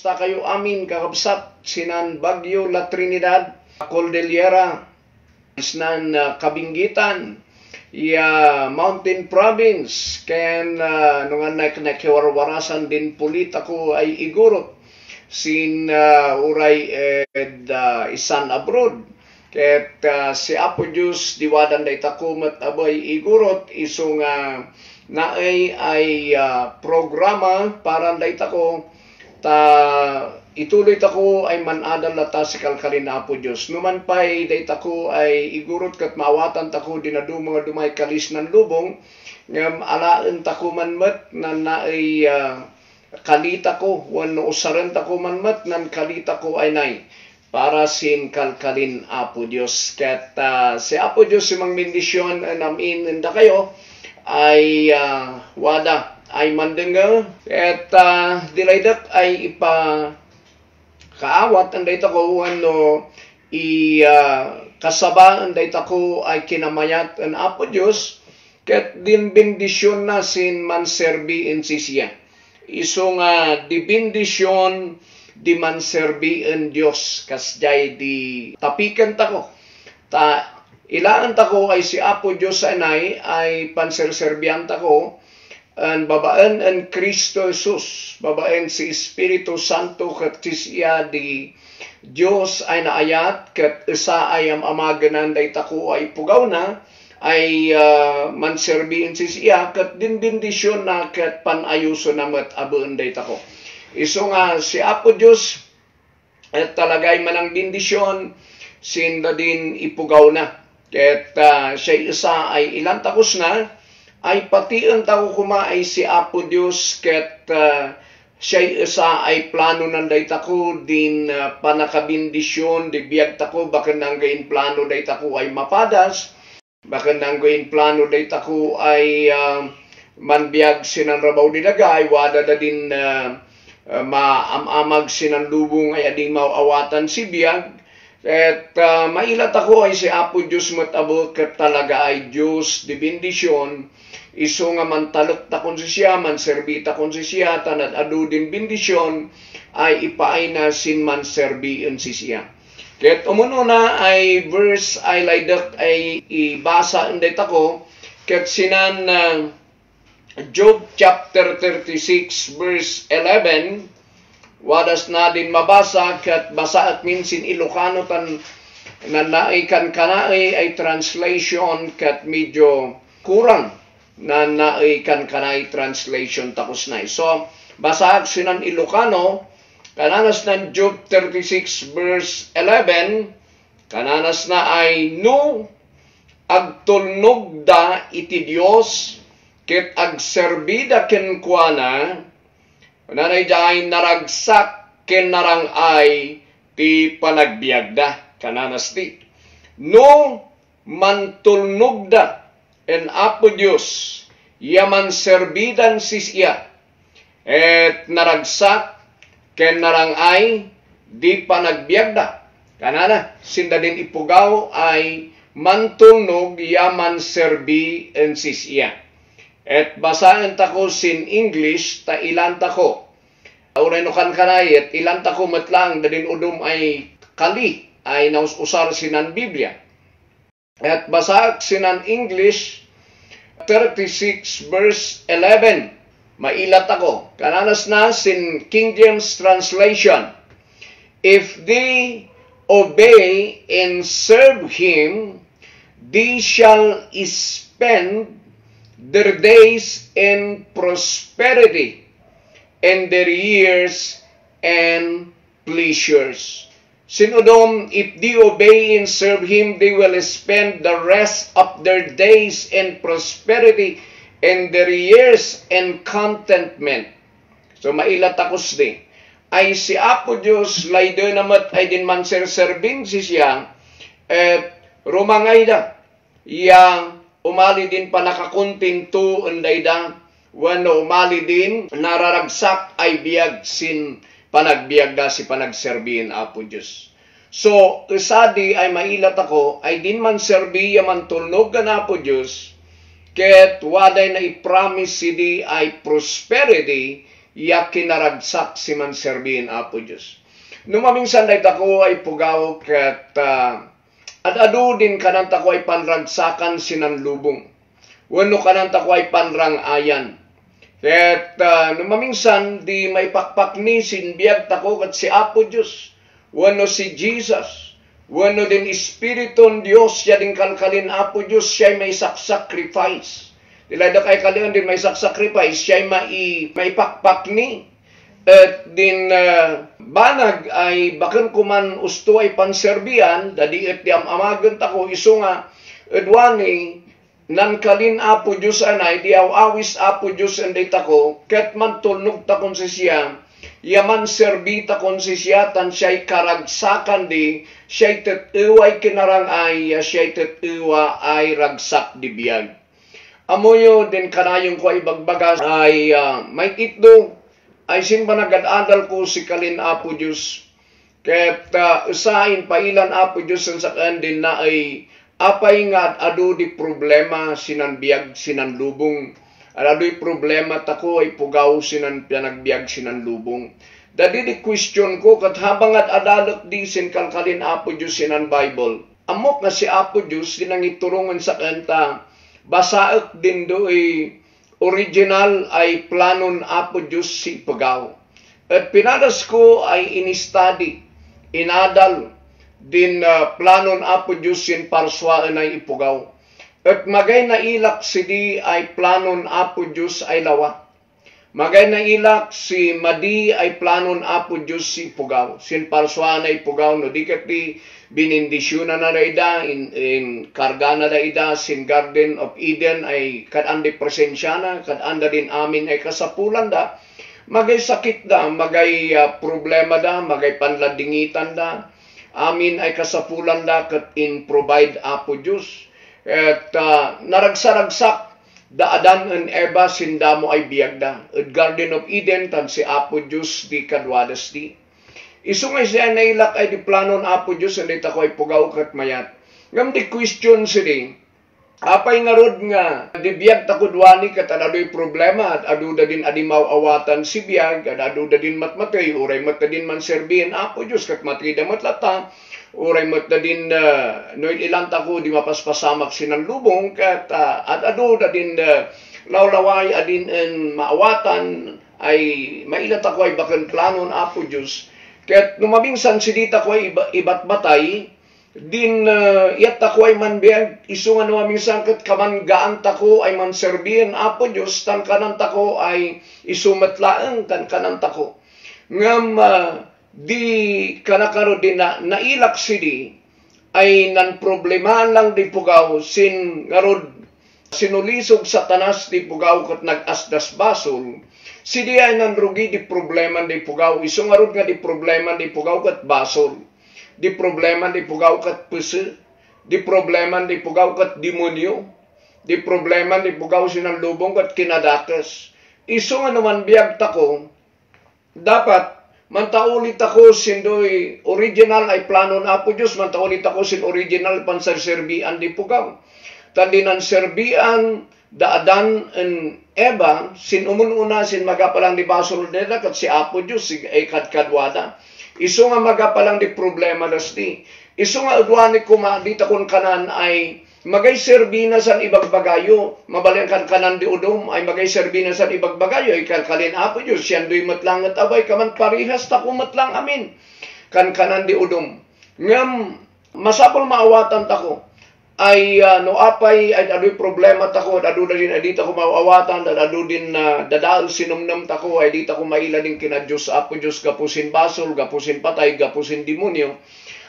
Kamusta kayo amin kakabsat sinan Baguio, La Trinidad, Cordillera, sinan Kabingitan, Mountain Province, ken nungan nakiwarwarasan din pulit ako ay igurot sin uray isan abroad. Ket si Apo Diyos diwadan day takumat abay igurot isong naay ay programa para day tako ituloy tako ay manadal lata si kalkalin na Apo Diyos. Numan pa'y day tako ay igurot kat maawatan tako dinadu mga dumay kalis ng lubong ngam alaan tako manmat na naay kalita ko wano usaran tako manmat nan kalita ko ay nay para sin kalkalin Apo Diyos. Ket si Apo Diyos simang bendisyon namin nda kayo ay wada ay mandenga at dilaydak ay kaawat ang dayta ko ano kasaba ang dayta ko ay kinamayat ang Apo Diyos ket din bendisyon na sin manserbi in sisya isong di bendisyon di manserbi in Diyos kasjay di tapikan tako ilaan tako ay si Apo Diyos anay ay panserserbihan tako ang babaan ang Kristo Jesus, babaan si Espiritu Santo kat siya di Diyos ay naayat kat isa ay amaganan day tako ay pugaw na ay manserbihin siya kat din bendisyon na kat panayuso na mat abaan day tako. Iso nga si Apo Diyos at talagay manang bendisyon sinda din ipugaw na ket siya isa ay ilang takos na ay pati ang tao kuma ay si Apo Diyos ket siya isa ay plano ng daytako din panakabindisyon di biyag tako baka nanggain plano daytako ay mapadas baka nanggain plano daytako ay manbiyag sinanrabaw di daga ay wada da din maamamag sinanlubong ay ading mauawatan si biyag at mailat ako ay si Apo Diyos matabot ket talaga ay Diyos di bendisyon iso nga mantalot takon siya manserbita kon siya tanad adu din bendisyon ay ipaay na sin manserbiin siya. Ket umuno na ay verse ay laydak ay ibasa inday tako ket sinan Job chapter 36 verse 11 wadas na din mabasa ket basa at minsin Ilocano tan nanaikan kanai ay translation ket medyo kurang na naikan kanay translation tapos na. So, basahag sinan Ilocano, kananas ng Job 36 verse 11, kananas na ay no agtulnog da iti Dios ket agserbida ken kuana nanay daay naragsak ken narang ay ti panagbiagda kananas ti no mantulnog da en Apo Diyos, yaman serbidan sisya, et naragsak, ken narangay, di pa nagbiagda. Kanana, sinda din ipugaw ay mantulnog, yaman serbi en sisya. Et basaan tako sin English, ta ilan tako. Uray no kan kanay, et ilan tako matlang, da din udum ay kali, ay nausar sinan Biblia. At basag sinan English 36 verse 11. Mailat ako. Kananas na sin King James translation. If they obey and serve him, they shall spend their days in prosperity and their years and pleasures. Sinodom, if they obey and serve him, they will spend the rest of their days in prosperity and their years in contentment. So, mailat takos di. Ay si Apo Diyos, laydo namat ay din man serving siya, rumangay da. Yang umali din pa nakakuntinto, unday da, wano umali din, nararagsak ay biyag sin panagbiag da si panagserbihin Apo Diyos. So, usadi ay mailat ako, ay din man serbiya man tulnog ka na Apo Diyos, ket waday na i-promise si di ay prosperity, ya kinaragsak si manserbiin Apo Diyos. Numaminsan day tako ay pugaw ket at adu din kanan tako ay panragsakan sinanlubong. Wano kanan tako ay panrangayan. Ket numaminsan di may pakpak ni sinbiag tako ket si Apo Diyos. Wano si Jesus. Wano din Espiriton Diyos siya din kalkalin Apo Diyos siya may sacrifice. Dilada kay kalian din may sacrifice siya may pakpak ni. At din banag ay baken kuman usto ay panserbian dadi et di amagen tako iso nga edwani nan kalin Apo Diyos anay di awis Apo Diyos enday tako ket man tulnog takon siya yaman serbita kon siya tan siya'y karagsakan di siya'y tetiway kinarang ay siya'y tetiwa ay ragsak di biyag. Amoyo din kanayong ko ay bagbagas ay may itdo ay simbanagad-adal ko si kalin Apo Diyos. Ket usain pailan Apo Diyos sa din na ay apay nga adu di problema sinanbiag sinanlubong. Adu'y problema tako ay pugaw sinan pinagbiag sinanlubong. Dadi di question ko kat habang at adalot di sin kalkalin Apo Diyos sinan Bible. Amok nga si Apo Diyos dinang iturungan sa kanta basaak din do'y original ay planon Apo Diyos si pugaw. At pinadas ko ay in-study, inadal din planon Apo Diyos sin parswaan ay ipugaw. At magay na ilak si di ay planon Apo Diyos ay lawa. Magay na ilak si madi ay planon Apo Diyos si pugaw. Sin parswaan ay pugaw no di kati binindisyon na ida in karga na ida sin Garden of Eden ay kadandi presensya na kadanda din amin ay kasapulan da. Magay sakit da, magay problema da, magay panladingitan da. Amin ay kasapulan da kat in provide Apo Diyos. At naragsaragsak da Adan and Eva sindamo ay biyagda. At Garden of Eden tan si Apo Diyos di kadwadas di. Isungay siya nailak ay di planon Apo Diyos and ita ko ay pugaw kat mayat. Ngam di question sila. Apay nga rod nga di biyag takudwani kat adadoy problema at aduda din adimaw awatan si biyag at aduda din matmatay uray mat din man serbihin Apo Diyos kat matida matlata. Uray mat na din noy ilanta ko di mapaspasamak sinanlubong kat at ado da din lawlaway adin en maawatan ay mailat ako ay bakan planon Apo Diyos kat numabingsan si dita ko ay ibat batay din iyat ako ay manbiag iso nga numabingsan kat kamanggaan tako ay manserbihin Apo Diyos tan kanan tako ay isumatlaang tan kanan tako ngam di kanakaro din na nailak sidi ay nan problema lang di pugaw sin ngarod sinulisog satanas di pugaw kat nagasdas basol sidi ay nan rugi di problema di pugaw iso ngarod nga di problema di pugaw kat basol di problema di pugaw kat pese di problema di pugaw kat demonyo di problema di pugaw sinanlubong kat kinadakas iso nga naman biyag tako dapat mantaulit ako sindoy original ay planon Apo Diyos, mantaulit ako sin original panserserbian di pugaw. Tandinan serbian da Adan and Eva, sin umununa sin magapalang di basol nila kat si Apo Diyos ay kadkadwada. Iso nga magapalang di problema das di. Iso nga udwani kuma di takon kanan ay magay serbina san ibagbagayo, mabalyan kan kanan di udom, ay magay serbina san ibagbagayo, ikalkalin Apo Diyos, siyan do'y matlang at abay, kaman parihas tako matlang amin, kan kanan di udom. Ngam, masapol maawatan tako, ay no apay, ay ado'y problema tako, adu na din, ay di tako maawatan, adu din dadaal sinumnam tako, ay di tako maila din kina Diyos, Apo Diyos, gapusin basol, gapusin patay, gapusin demonyo,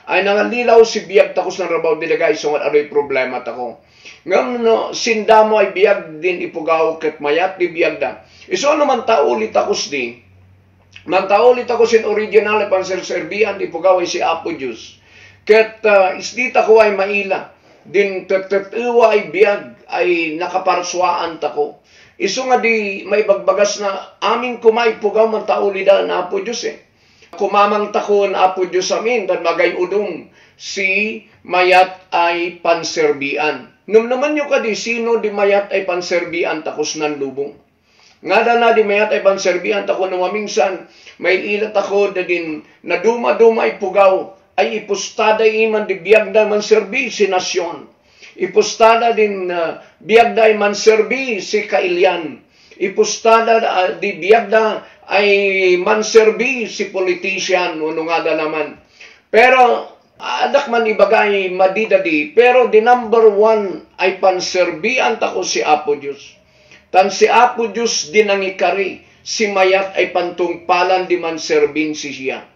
ay nangalilaw si biyag takos ng rabaw dilagay so nga ado'y problema tako. Ngam no, sindamo ay biyag din ipugaw ket mayat di biyag da. Iso naman taulit takos di. Mantaulit ako sin original na panserserbihan di pugaw ay si Apo Diyos. Ket isdita ko ay maila. Din tetetiwa ay biyag ay nakaparswaan tako. Iso nga di may bagbagas na aming kumay pugaw mantaulida na Apo Diyos kumamang takon Apo Diyos amin dan magay udong si mayat ay panserbian. Nung naman nyo kadi sino di mayat ay panserbian takos nan lubong. Nga na di mayat ay panserbihan tako nung maminsan, may ilat ako na din na duma-duma ay pugaw, ay ipustada iman di biyagda man serbi si nasyon. Ipustada din biyagda ay man serbi si kailyan. Ipustada di biyagda ay man serbi si politician, ano nga naman. Pero adak man ibagay madidadi, pero the number one ay panserbihan tako si Apo Diyos. Tan si Apo Diyos din ang ikari, si mayat ay pantungpalan di man serbin si siya.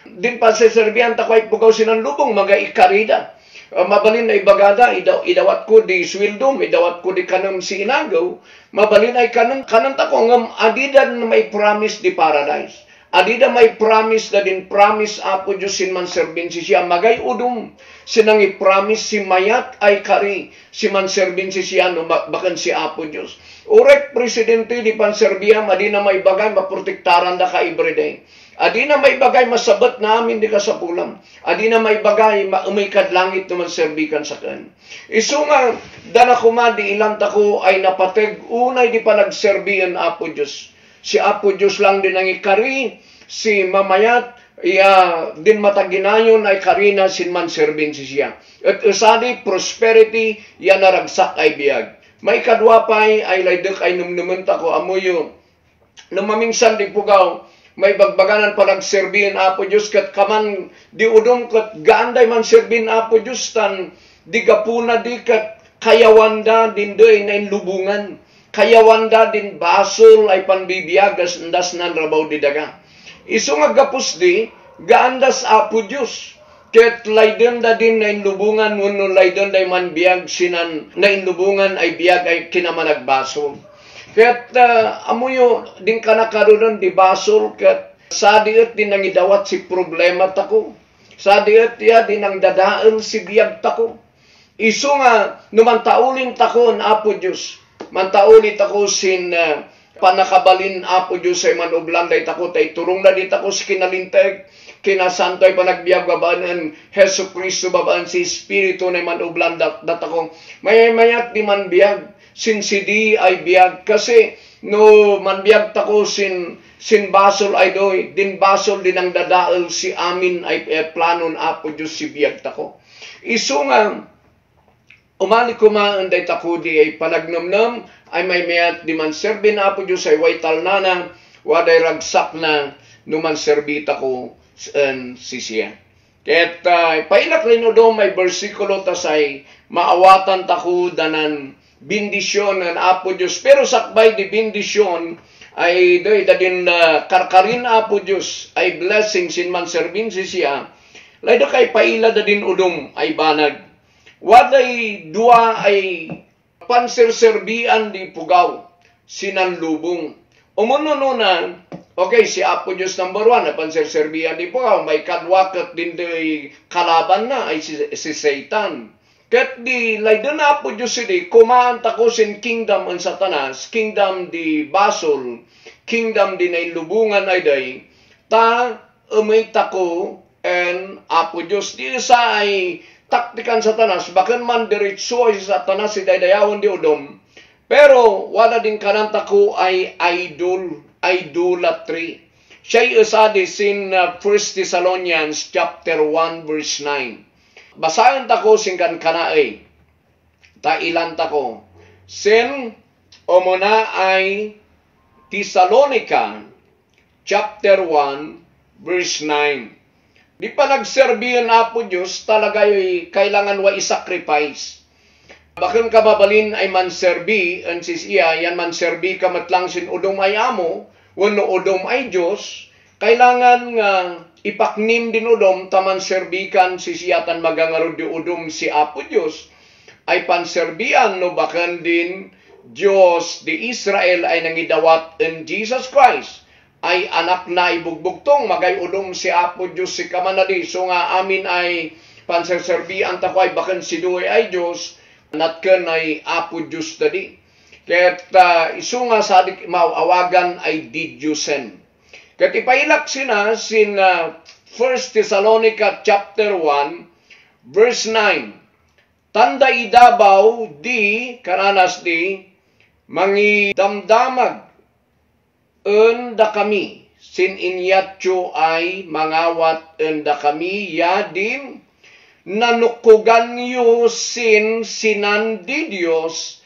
Din pa sa serbihan tako ay pugaw sinang lubong, mga ikarida. Mabalin na ibagada, idawat ko di swildom, idawat ko di kanang si inagaw, mabalin ay kanang tako, ngam adidan may promise di paradise. Adida may promise na din promise Apo Diyos sin man serbin si siya, magay udum sinang i-promise si mayat ay kari, si man serbin si siya, no, bakan si Apo Diyos. Urek presidente di panserbiya, adi na may bagay maprotektaran da ka everyday. Adi na may bagay masabat namin di ka sa pulam. Adi na may bagay maumikad langit naman serbikan sa kan. Isu nga, dana kumadi ilang tako ay napateg, unay di pa nagserbiyan Apo Diyos. Si Apo Diyos lang din ang ikari, si mamayat, din mataginayon ay karina sin man serbin si siya. At usadi prosperity, yan naragsak ay biyag. May kadwapay ay laydek ay numnumunta ko amuyo. Numaminsan di pugaw, may bagbaganan pa nagserbihin Apo Diyos kat kaman di udong kat gaanday man serbin Apo Diyos tan di gapuna di kat kayawanda din doy na inlubungan. Kayawanda din basol ay panbibiyagas ndas nan rabaw di daga. Isu nga gapos di gaandas Apo Diyos. Ket layden da din na inlubungan no layden da man biyag sinan na inlubungan ay biyag ay kinamanagbasol. Ket amuyo din kanakaroon di basol ket sa diet din nang idawat si problema tako. Sa diet ya din nang dadaan si biyag tako. Isu nga numantaulin tako ang Apo Diyos. Mantaulit ako sin panakabalin Apo Diyos ay manublanday tako tay turong na dit ako sa kinalinteg kinasantoy panagbiag babaan Hesu Kristo babaan si Espiritu na manublan datako mayat di man biag sin sidi ay biag kasi no manbiag tako sin basol ay doy din basol din ang dadaal si amin ay planon Apo Diyos si biag tako. Isu nga umali kumaan day tako di ay panagnamnam ay may mayat di man serbin Apo Diyos ay waital nana waday ragsak na numan serbita ko si siya. Ket pailak rin do may bersikulo tas ay maawatan tako danan bindisyon ng Apo Diyos. Pero sakbay di bindisyon ay doy dadin karkarin Apo Diyos ay blessing sin man serbin si siya. Layda kay paila dadin udom ay banag. Waday dua ay panserserbian di pugaw sinan lubong. Umuno na, okay, si Apo Diyos number 1 na panserserbian di pugaw, may kadwakat din di kalaban na ay si Satan. Ket di laydan na Apo Diyos di kumaan tako sin kingdom ang Satanas, kingdom di basol, kingdom di nailubungan ay day, ta umay tako and Apo Diyos di sa ay taktikan Satanas, bakan man diretso ay Satanas si daydayawon di udom. Pero wala din kananta ko ay idolatry. Siya'y usadi sin 1 Thessalonians chapter 1 verse 9. Basahin tako sin kan kanaay. Tailan tako. Sin omuna ay Thessalonica chapter 1 verse 9. Di pa nagserbihan Apo Diyos, talaga yung kailangan wa i-sacrifice. Bakit ka babalin ay manserbi, ang sisiya, yan manserbi ka matlang sin udom ay amo, wano udom ay Diyos, kailangan nga ipaknim din udom, taman serbikan sisiyatan magangarod di udom si Apo Diyos, ay panserbian no bakan din Diyos di Israel ay nangidawat in Jesus Christ. Ay anak na ibugbugtong, magay udom si Apo Diyos si kamanadi. So nga amin ay panserserbian takway bakan si Duwe ay Diyos, natken ay Apo Diyos tadi. Kaya't isu nga sadik maawagan ay didyusen. Kaya't ipailak sina sin 1 Thessalonica chapter 1 verse 9. Tanda idabaw di karanas di mangi damdamag enda kami, sin inyatyo ay mangawat enda kami, yadim, nanukugan yu sin sinandi Diyos,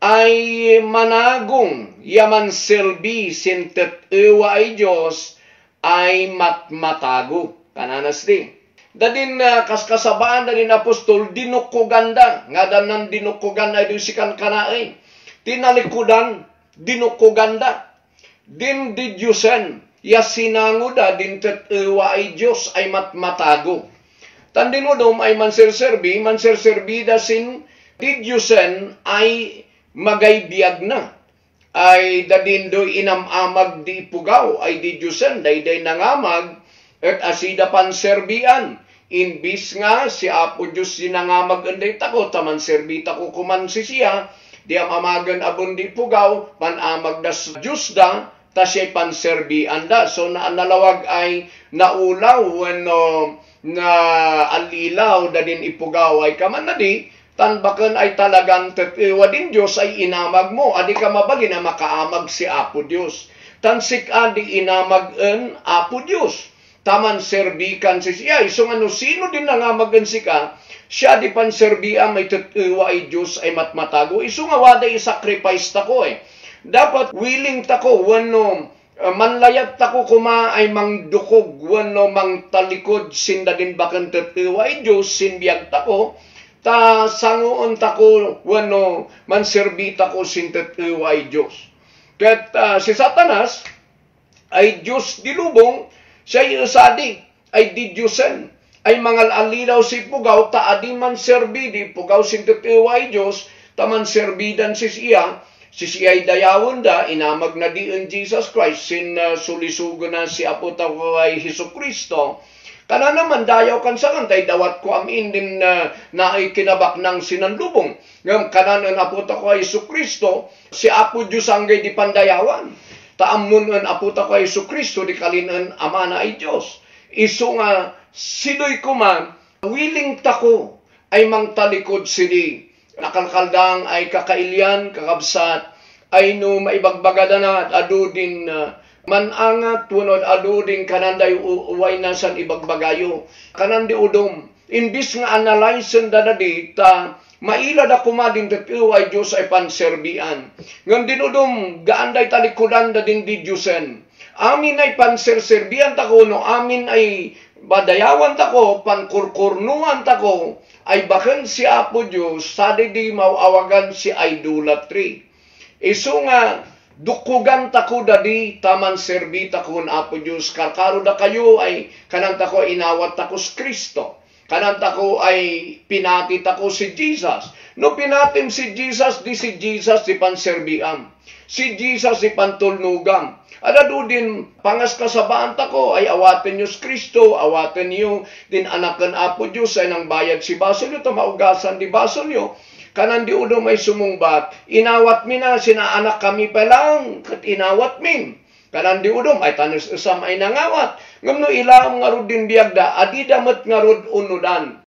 ay managong, yaman silbi, sin tetiwa ay Diyos, ay matmatago. Kananas din. Dadin kaskasabaan dadin apostol, dinukuganda. Nga danan dinukugan ay dusikan kanaay. Tinalikudan, dinukuganda. Din didyusen, yasinanguda, din tetiwa ay Diyos, ay matmatago. Tandinudom ay manserserbi da sin didyusen ay magaybiyag na. Ay dadindoy inamamag di pugaw, ay didyusen, dayday nangamag, at asida panserbian. Imbis nga si Apo Diyos sinangamag anday tako, taman serbita ko kuman si siya, di amamagan abon di pugaw, panamag da Diyos da, ta siya'y panserbian da. So nalawag ay naulaw, na alilaw da din ipugaw ay kaman na di, tanbakan ay talagang tetiwa din Diyos ay inamag mo. Adi ka mabagi na makaamag si Apo Diyos. Tansik adi inamag en Apo Diyos. Taman serbikan si siya. So ano, sino din nangamagan si ka, siya di panserbian may tetiwa ay Diyos ay matmatago. Iso nga wada i-sacrifice tako eh. Dapat willing tako, wano, manlayat tako kuma ay mangdukog, wano mang talikod, sinda din bakan tetiwa ay Diyos, sinbiyag tako, ta sanguon tako, wano, manserbi tako, sin tetiwa ay Diyos. Kat si Satanas ay Diyos dilubong, siya isadi, ay didyusen, ay mangal alilaw si pugaw, ta adi man serbi, di pugaw sin tetiwa ay Diyos, taman serbidan si siya, si siya ay dayawon da, inamag na di in Jesus Christ, sin sulisugo na si Apo tako ay Hesus Kristo. Kana naman dayaw kan sa kantay, dawat ko amin din na ay kinabak ng sinanlubong. Ngam kanan ang Apo tako ay Hesus Kristo, si Apo Diyos anggay di pandayawan. Taamun ang Apo tako ay Hesus Kristo, di kalinan ama na ay Diyos. Iso nga, sidoy ko man, willing tako ay mangtalikod sidi. Nakalkaldang ay kakailyan, kakabsat, ay no maibagbagada na at adu din manangat, tunod adu din kananday uway nasan ibagbagayo. Kanandi udom, imbis nga analyzen da na di, ta mailad ako madin tetiwa ay Diyos ay panserbian. Ngam din udom, gaanday talikudan da din di Diyosen. Amin ay panserserbian tako, no amin ay badayawan tako, pankurkurnuan tako, ay bakan si Apo Diyos, sadi di mauawagan si idolatry. Iso nga, dukugan tako dadi, taman serbi tako ng Apo Diyos, karkaro da kayo ay, kanang tako inawat tako si Kristo, kanang tako ay pinati tako si Jesus. No pinatim si Jesus, di si Jesus di panserbiam, si Jesus di pantulnugang. Adado din, pangas kasabaan tako, ay awaten nyo si Kristo, awaten nyo din anakan Apo Diyos, ay nang bayad si baso nyo, tamaugasan di baso nyo, kanan di udo may sumungbat, inawat min na, sinaanak kami pa lang, kat inawat min, kanan di udo, ay tanis isam ay nangawat, ngam no ilang nga rod din biyagda, adi damat nga rod unudan.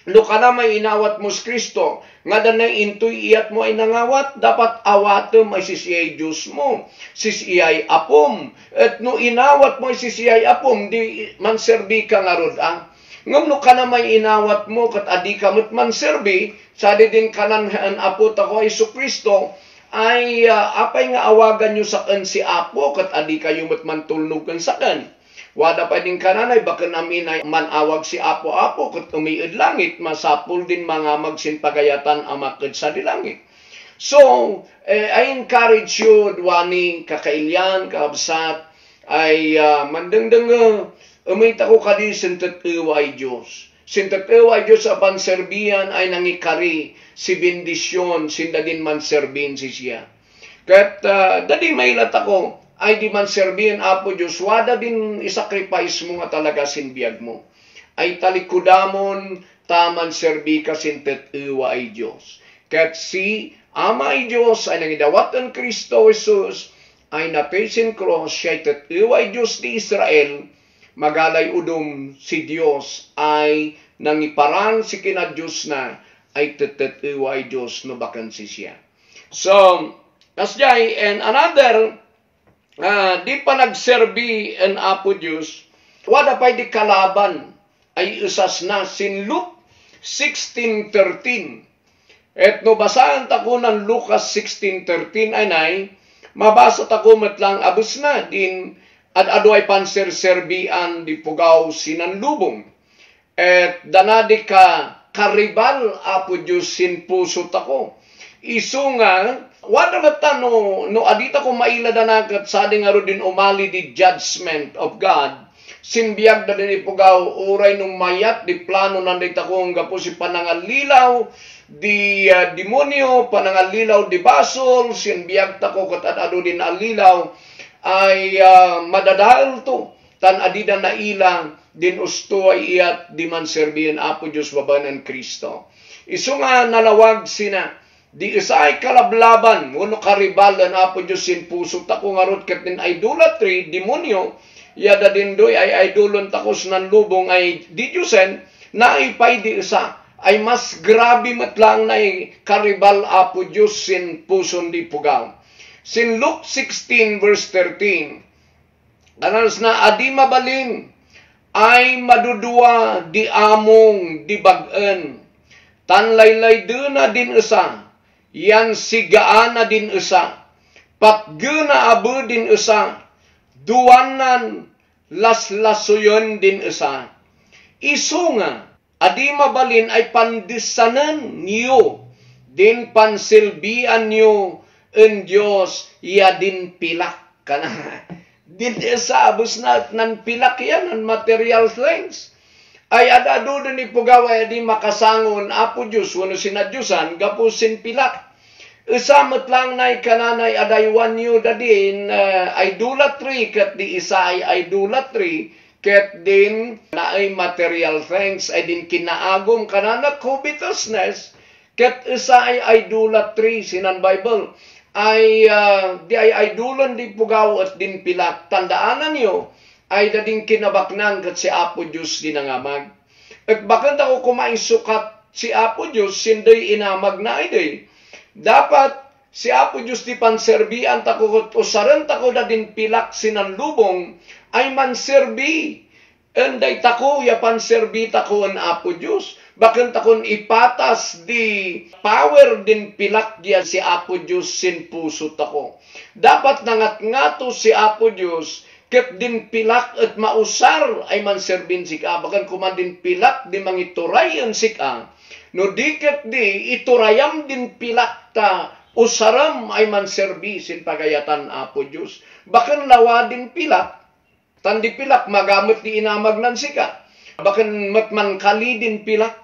No kana may inawat mo si Kristo, nga danay intoy iyat mo ay nangawat, dapat awatem ay sisiyay Diyos mo, sisiyay apom. At no inawat mo ay sisiyay apom, di manserbi ka nga rod ang. Ngam no kana may inawat mo, kat adi kamot manserbi, sadi din kanan Apo tako ay Hesus Kristo, ay apay nga awagan nyo sa kan si Apo, kat adi kayo matmantulnugan sa kan. Wada pa din kananay, baka namin ay manawag si Apo-Apo, kat umiid langit, masapul din mga magsinpagayatan amakad sa dilangit. So, I encourage you, duwani, kakailyan, kaabsat, ay mandangdang umita ko kadi sintatiwa ay Diyos. Sintatiwa ay Diyos sa panserbian ay nangikari si bendisyon, sinda din man serbin si siya. Kat dadi mailat ako, ay di man serbihin Apo Diyos, wada din isacrifice mo nga talaga sinbiyag mo. Ay talikudamon, taman serbi ka sintetiwa ay Diyos. Kat si Ama ay Diyos ay nangidawat ng Kristo Jesus, ay napesin cross, siya tetiwa ay Diyos di Israel, magalay udom si Diyos ay nangiparang si kinadyos na, ay tetiwa ay Diyos no bakan si siya. So, kasjay, and another di pa nagserbi ang Apo Diyos, wala pa di kalaban ay usas na sin Luke 16:13. Et no basahan tako ng Lucas 16:13 anay, mabasa tako matlang abus na din at adoy panserserbian di pugaw sinanlubong. Et danadi ka karibal Apo Diyos sin puso tako. Isu nga, wala mata no adita ko mailadanak at sadi nga ro din umali di judgment of God. Sinbiyag na din ipugaw, uray nung mayat, di plano nandita kong gapo si panangalilaw, di demonyo, panangalilaw di basol, sinbiyag ta ko kat ado din alilaw, ay madadahal to, tan adida na ilang, din usto ay iyat, di man serbihin Apo Diyos babanan Kristo. Isu nga nalawag sina, di isa ay kalablaban, uno karibalan Apo Diyos sin puso, tako nga rot kat din idolatry, demonyo, yada dindoy ay idolon takos ng lubong ay di Diyosen, na ipay di isa, ay mas grabe matlang na karibal Apo Diyos sin puson di pugaw. Sin Luke 16 verse 13, kananas na adi mabalin, ay madudua di among di bagan, tanlaylay na din isa, yan sigaan na din isa, patguna abu din isa, duwanan laslasuyon din isa. Isu nga, adi mabalin ay pandisanan niyo, din pansilbian niyo en Diyos, ya din pilak ka na. Din isa, abus na nan pilak yan, nan material things. Ay adado din ipugaway, adi makasangon, Apo Diyos, wano sinadyusan, gapusin pilak. Isamot lang na ikananay adaywan nyo dadin idolatry kat di isa ay idolatry kat din na ay material things ay din kinaagom kanana covetousness kat isa ay idolatry sinan Bible ay di ay idolon di pugaw at din pilak tandaanan nyo ay dading kinabaknang kat si Apo Diyos dinangamag at bakit ako kumain sukat si Apo Diyos sinday inamag na ay dapat si Apo Diyos di panserbian tako usaran tako da din pilak sinanlubong ay manserbi. Enday tako ya panserbi tako ang Apo Diyos. Bakit takon ipatas di power din pilak diya si Apo Diyos sin puso tako. Dapat nangat-ngato si Apo Diyos ket din pilak at mausar ay manserbin sika. Bakit kuman din pilak di mangiturayan sika. No diket di iturayam din pilak ta usaram ay manserbisin pagayatan Apo Diyos. Bakan lawa din pilak, tandi pilak magamit di inamag nan sika. Bakan matman kali din pilak,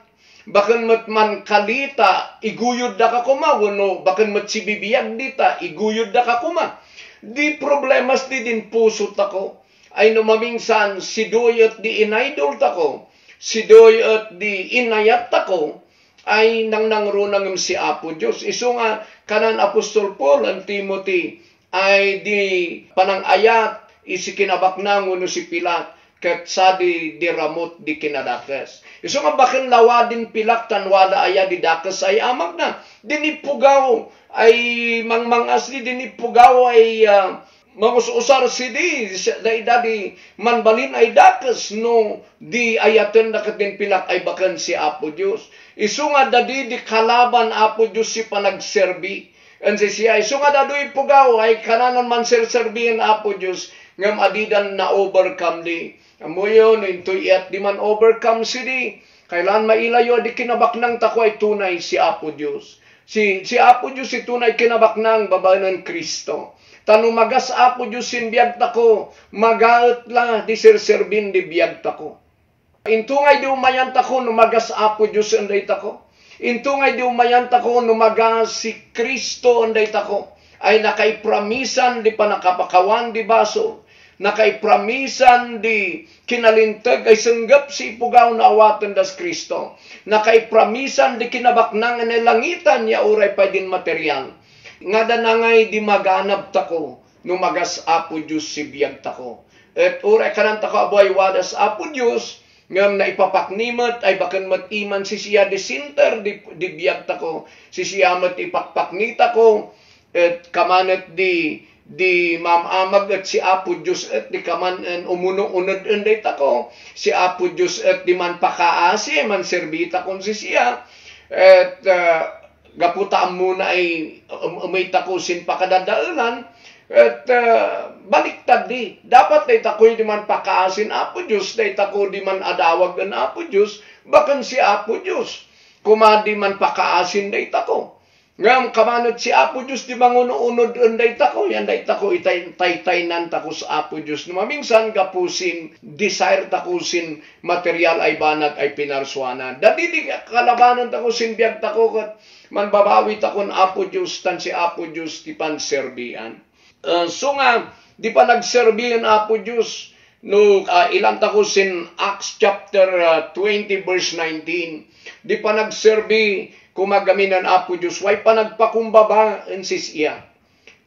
bakan matman kalita iguyod da ka kuma, wano bakan matsibibiyag dita iguyod da ka kuma. Di problemas di din puso tako, ay numamingsan si doyot di inaidol tako, si doyot di inayat tako, ay nangrunang si Apo Diyos. Isu nga kanan Apostol Paul ang Timothy ay di panangayat isi kinabaknang uno si Pilak ket sadi di ramot di kinadakes. Isu nga baken lawa din pilak tanwada aya di dakes ay amag na. Dinipugaw ay mangmangasli dinipugaw ay mangususar sidi dadi manbalin ay dakes no di ayaten na din pilak ay baken si Apo Diyos. Isu nga dadi di kalaban Apo Diyos si panagserbi. And siya isu nga dadi pugaw ay kananan man serserbihin Apo Diyos ngam adidan na overcome di. Amoyon into yet di man overcome sidi. Kailan mailayo di kinabaknang tako ay tunay si Apo Diyos. Si Apo Diyos si tunay kinabaknang babae ng Kristo. Tanumagas Apo Diyos sin biyag tako, magaot la di serserbin di biyag tako. Intungay di umayan tako numagas Apo Diyos anday tako. Intungay di umayan tako numagas si Kristo anday tako. Ay nakaipramisan di panakapakawan di baso. Nakaipramisan di kinalintag ay senggap si pugaw na awatan das Kristo. Nakaipramisan di kinabaknang langitan ya uray pa din material. Nga danangay di maganap tako, numagas Apo Diyos si biyag tako. At uray kanan tako aboy wadas Apo Diyos, ngam na ipapaknimat ay bakan matiman si siya di sinter di biyag tako, si siya mat ipakpaknita ko, at kamanat di di mamamag at si Apo Diyos at di kaman en umuno-unod enday tako. Si Apo Diyos at di man pakaasi, man serbita kon si siya. At gaputaan muna ay may takusin pakadadaanan. At baliktad di. Dapat day tako di man pakaasin Apo Diyos, day tako di man adawag ang Apo Diyos, bakan si Apo Diyos. Kumadi man pakaasin day tako. Ngam kamanod si Apo Diyos di manguno-unod unday tako, yan day tako itay-taynan tako sa Apo Diyos. Mamingsan kapusin, desire takusin, material ay banag ay pinarswanan. Dati di kalabanan tako sinbiyag tako kat manbabawi takon Apo Diyos, tan si Apo Diyos di panserbian. So nga, di pa nagserbihan Apo Diyos, no ilang tako sin Acts chapter 20 verse 19, di pa nagserbi kumagaminan Apo Diyos, way pa nagpakumbaba en siya.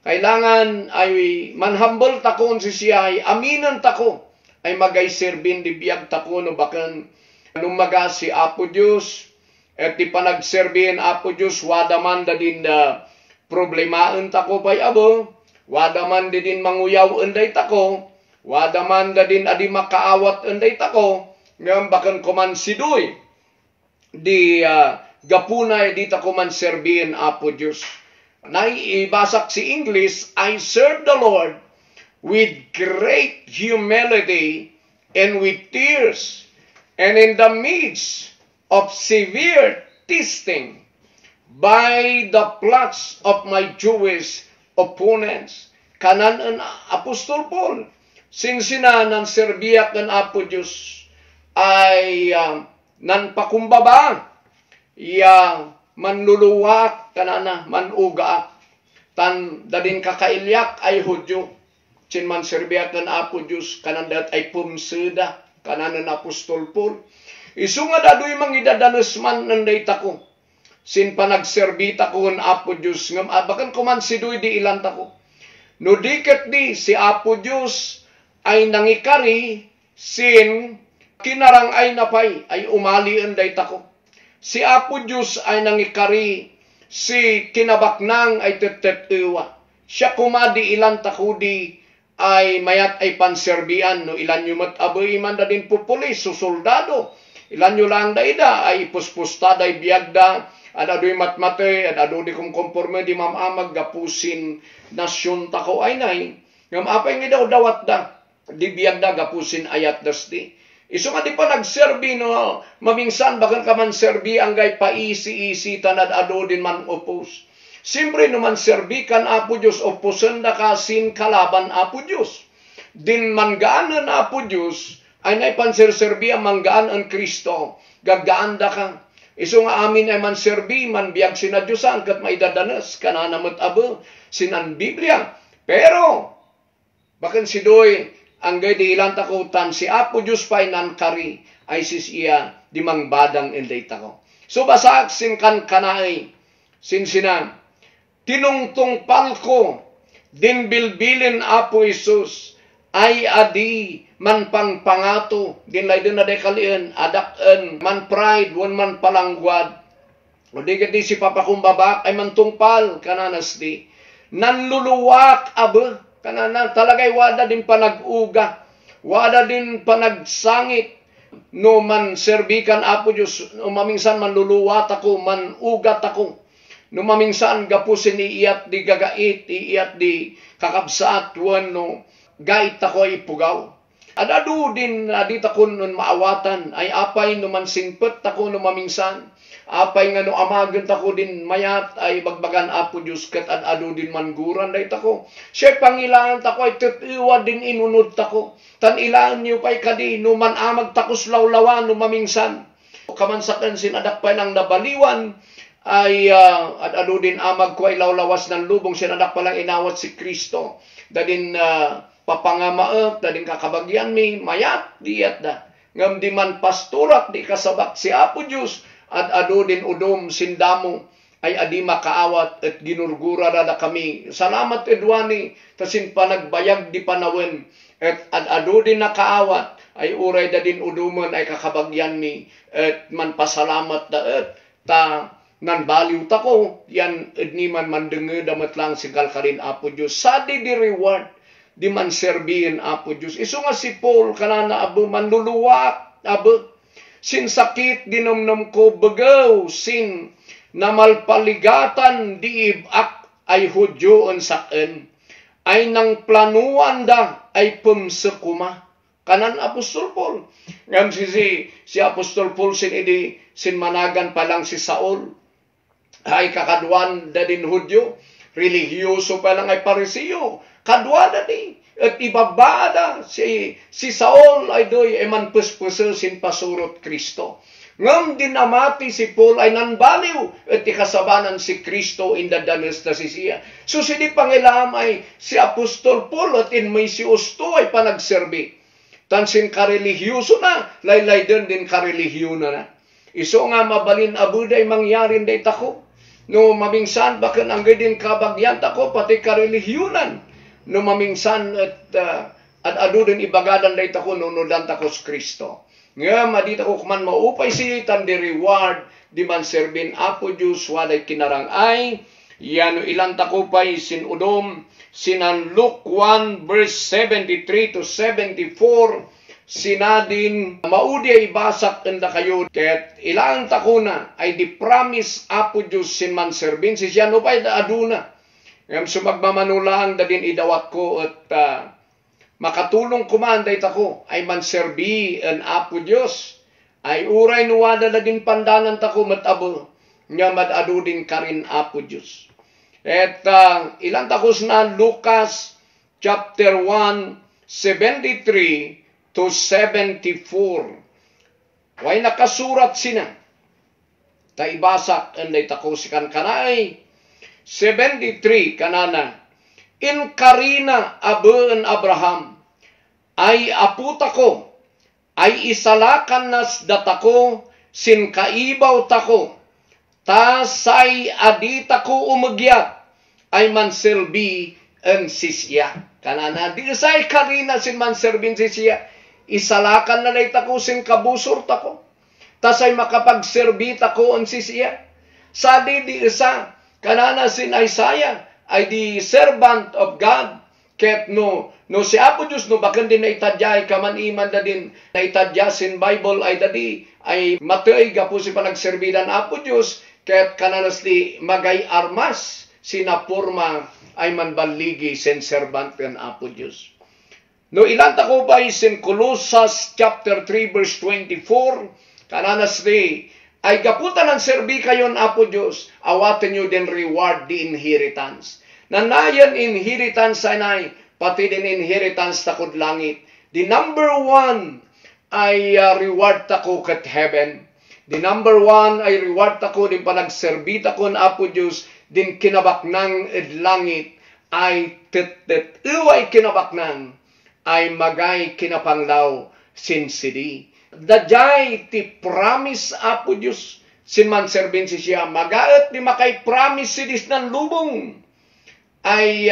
Kailangan ay manhumble tako en siya, ay aminan tako, ay magay serbin di biyag tako no bakan lumaga si Apo Diyos, at di pa nagserbihin Apo Diyos, wadaman da din problemaan tako pay abo, wadaman din manguyaw enday tako, wadaman da din adi makaawat enday tako, ngam bakan kuman sidoy, di gapunay dita ko man serbihin Apo Diyos. Naibasak si English, I serve the Lord with great humility and with tears, and in the midst of severe testing by the plots of my Jewish opponents. Kanan ang Apostol Paul, sinsina ng serbiyak ng Apo Diyos ay nanpakumbaba, manluluwak kanana manuga tan dadin kakailyak ay Hudyo chin man serbiak ng Apo Diyos kanandat ay pumseda kanan ng Apostol Paul isunga dadoy mangidadanos man nanday tako sin panagserbita ko ng Apo Diyos ngam bakan kuman sidoy di ilan tako no diket di si Apo Diyos ay nangikari sin kinarang ay napay ay umali anday tako. Si Apo Diyos ay nangikari, si kinabaknang ay tetetiwa. Siya kumadi ilan takudi ay mayat ay panserbian, no ilan yung mataboy man da din pupulis, susoldado. Ilan yung lang da ida ay puspustada ay biyagda, adadoy matmate, adadoy di kong konforme di mamamag gapusin nasyon tako ay nay. Ngam apay nga daw dawat da, di biyagda gapusin ayat das di. Iso nga di pa nagserbi no, mamingsan bagan ka man serbi ang gay paisi-isi tanad ado din man opos. Siyempre naman serbi kan Apo Diyos oposan da kasin kalaban Apo Diyos. Din manggaan ang Apo Diyos ay naipanserserbi ang manggaan ang Kristo. Gagaan da ka. Iso nga amin ay man serbi, man biyag sina Diyosan kat maidadanas kananamot abo sinan Biblia. Pero bakan si doy ang gay di ilang takutan, si Apo Diyos pa'y nankari, ay sisiya di mangbadang inday tako. So basak sin kan kanay, sin sina, tinungtong palko, din bilbilin Apo Isus, ay adi man pangpangato, din lay din na dekalian, adakan, man pride, wan man palangguad, o di si papakumbabak, ay man tungpal, kananas di, nanluluwak aba, kanana talagay wada din panag-uga, wada din panagsangit, no man serbikan Apo Diyos, no mamingsan man luluwat ako, man ugat ako, no mamingsan gapusin iiyat di gagait, iiyat di kakabsaat, no gait ako ay pugaw. Adado din adit ako nun maawatan, ay apay no man singpet ako no mamingsan, apay nga no amagan tako din mayat ay bagbagan Apo Diyos kat adado din manguran day tako. Siya pangilaan tako ay tutiwa din inunod tako. Tan ilaan niyo pa'y kadi no man amag takos lawlawan no mamingsan. Kamansakan sinadakpay ng nabaliwan ay adado din amag ko ay lawlawas ng lubong sinadak palang inawat si Kristo. Dadin papangamaep, dadin kakabagyan mi mayat diyat da. Ngam di man pastorat di kasabak si Apo Diyos at ado din udom sindamo ay adi makaawat at ginurgura na kami. Salamat edwani tasin panagbayag di panawen at ado din nakaawat ay uray da din uduman ay kakabagyan mi at man pasalamat da at ta nan baliw tako, yan edni man mandenge damat lang si kalkalin Apo Diyos. Sadi di reward, di man serbihin Apo Diyos. Iso nga si Paul, kanana abo, manluluwa, abo, sin sakit dinumnum ko bagaw, sin namalpaligatan di ibak ay hudyoon saan, ay nang planuan da ay pumsekuma. Kanan Apostol Paul. Ngam si Apostol Paul sin managan pa lang si Saul. Ay kakadwan da din Hudyo. Religyoso pa lang ay Parisiyo. Kadwa da di. At ibabada si Saul ay doy eman puspuso sin pasurot Kristo. Ngam din namati si Paul ay nanbaliw at ikasabanan si Kristo in the danes na siya. So sini pangilam ay si Apostol Paul at in may si Usto ay panagserbi. Tansin karelihiyoso na, laylay din karelihiyo na. Iso nga mabalin abuday mangyarin day tako. No mamingsan bakan ang din kabagyan tako pati karelihiyonan. No mamingsan at adu din ibagadan day tako nunudan tako sa Kristo. Nga madita ko kuman maupay si tan di reward di man serbin Apo Diyos waday kinarangay. Yan ilang tako pa'y sinudom sinan Luke 1 verse 73 to 74 sinadin maudi ay basak enda kayo ket ilang tako na ay di promise Apo Diyos sin man serbin si siya no pa'y aduna ngam sumagmamanulang da din idawat ko at makatulong kumanday tako ay man serbi en Apo Diyos ay uray nuwada na din pandanan tako matabo nga madadu din karin Apo Diyos. At ilang takos na Lucas chapter 1, 73 to 74. Way nakasurat sina. Taibasak anday takos kan kanay. 73 kanana. In karina aben Abraham ay aputa ko ay isalakan nas datako sin kaibaw tako. Tasay adita ko umagyat ay manselbi en sisya. Kanana di say karina sin manserbin sisya. Isalakan na layta ko sin kabusor tako. Tasay makapagserbi tako en sisya. Sadi di isa kanana sin Isaiah ay di servant of God. Ket no si Apo Diyos no bakan din naitadya ay kaman iman da din naitadya sin Bible ay dadi ay matay gapo si panagserbidan Apo Diyos. Ket kananas di magay armas sinapurma ay manbaligi sen servant ken Apo Diyos. No ilan tako ba sin Colossus chapter 3 verse 24 kananas di ay gaputan ang serbi kayon Apo Diyos awaten nyo din reward di inheritance. Nanayan inheritance ay pati din inheritance takod langit. The number one ay reward tako ket heaven. The number one ay reward tako din panagserbi tako ng Apo Diyos din kinabaknang langit ay uway kinabaknang ay magay kinapanglaw sin sidi. Dajay ti promise Apo Diyos sin man serbin si siya magaet di makay promise sidis ng lubong ay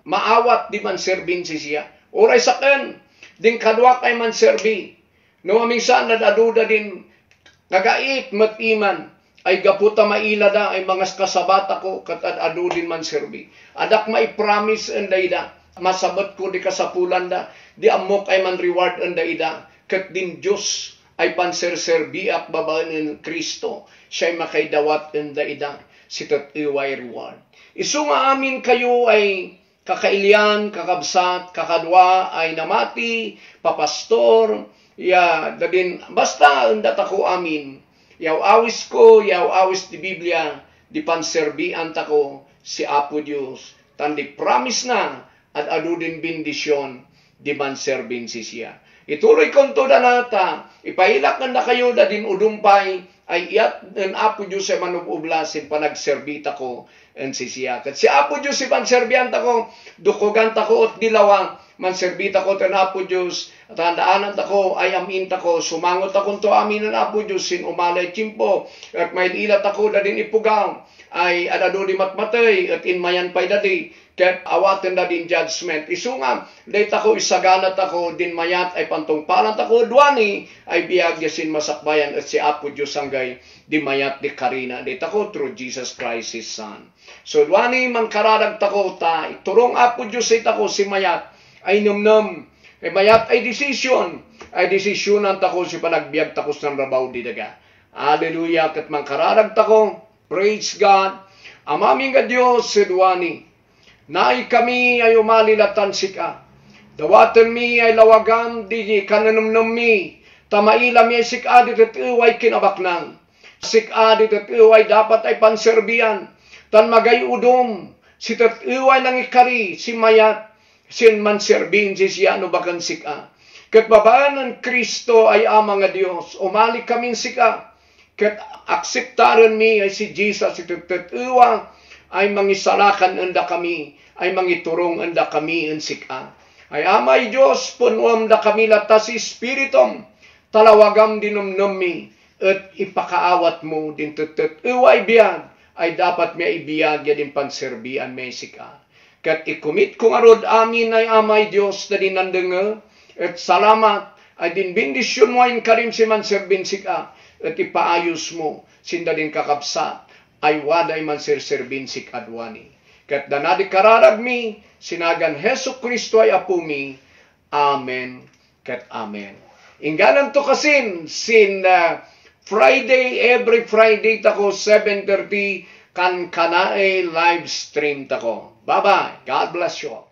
maawat di man serbin si siya. Oray saken din kadwa kay man serbi. No minsan nadaduda din nagait matiman ay gaputa maila da ay mga kasabata ko kat adu din man serbi. Adak may promise enday da masabot ko di kasapulan da di amok ay man reward enday da kat din Dios ay panserserbi ak babaen ng Kristo siya'y makaydawat enday da sitat iway reward. Isu nga amin kayo ay kakailian, kakabsat, kakadwa ay namati, papastor, dadin, basta anda tako amin. Yaw awis ko, yaw awis di Biblia, di panserbian tako si Apo Diyos. Tandi promise na at adu din bendisyon di manserbin si siya. Ituloy kong to da nata, ipailak na kayo da din udumpay, ay iyat ng Apo Diyos ay manubublasin panagserbita ko en sisiya. Kat si Apo Diyos si panserbianta ko, dukugan tako at dilawang, manserbita ko ten Apo Diyos, Tandaanan tako, ay amin tako, sumangot akong to amin na Apo Diyos, sin umalay chimpo, at may ilat ako na din ipugaw, ay adado di matmatay, at inmayan pa'y dadi, ket awaten na din judgment. Isunga, day tako isaganat ako, din mayat ay pantungpalan tako, duani, ay biyagyasin masakbayan, at si Apo Diyos hanggay, di mayat di karina, day tako through Jesus Christ, His Son. So duani, mangkararag tako ta, iturong Apo Diyos ay tako, si mayat, ay numnum, ay mayat ay desisyonan tako si panagbiag takos ng rabaw di daga. Hallelujah, kat mangkararag tako, praise God, amaming nga Diyos, sedwani, naay kami ay umalilatan sika, dawatan mi ay lawagan, di kananumnum mi, tamaila mi ay sika, di tatiway kinabaknang, sika di tatiway dapat ay panserbian, tan magay udom, si tatiway lang ikari, si mayat, sin man serbin si siya no bakan sika. Kat babaan ng Kristo ay ama nga Diyos, umali kaming sika, kat akseptaran mi ay si Jesus, ito tatuwa, ay mangisalakan anda kami, ay mangiturong anda kami en sika. Ay amay Diyos, punuam da kami latas Espiritom, talawagam dinumnum mi, at ipakaawat mo din tatuwa ibiyag, ay dapat may ibiyag ya din panserbian may sika. Kat ikumit kong arod amin ay amay Diyos na dinandanga, at salamat ay din bindisyon mo ayin karim si man serbin sika, at ipaayos mo sinda din kakabsat, ay waday man serbin sika adwani. Kat danadi kararag mi, sinagan Heso Kristo ay apumi, Amen, kat Amen. Ingganan to kasin, Friday, every Friday tako, 7:30, kan kanae live stream tako. Bye-bye. God bless you all.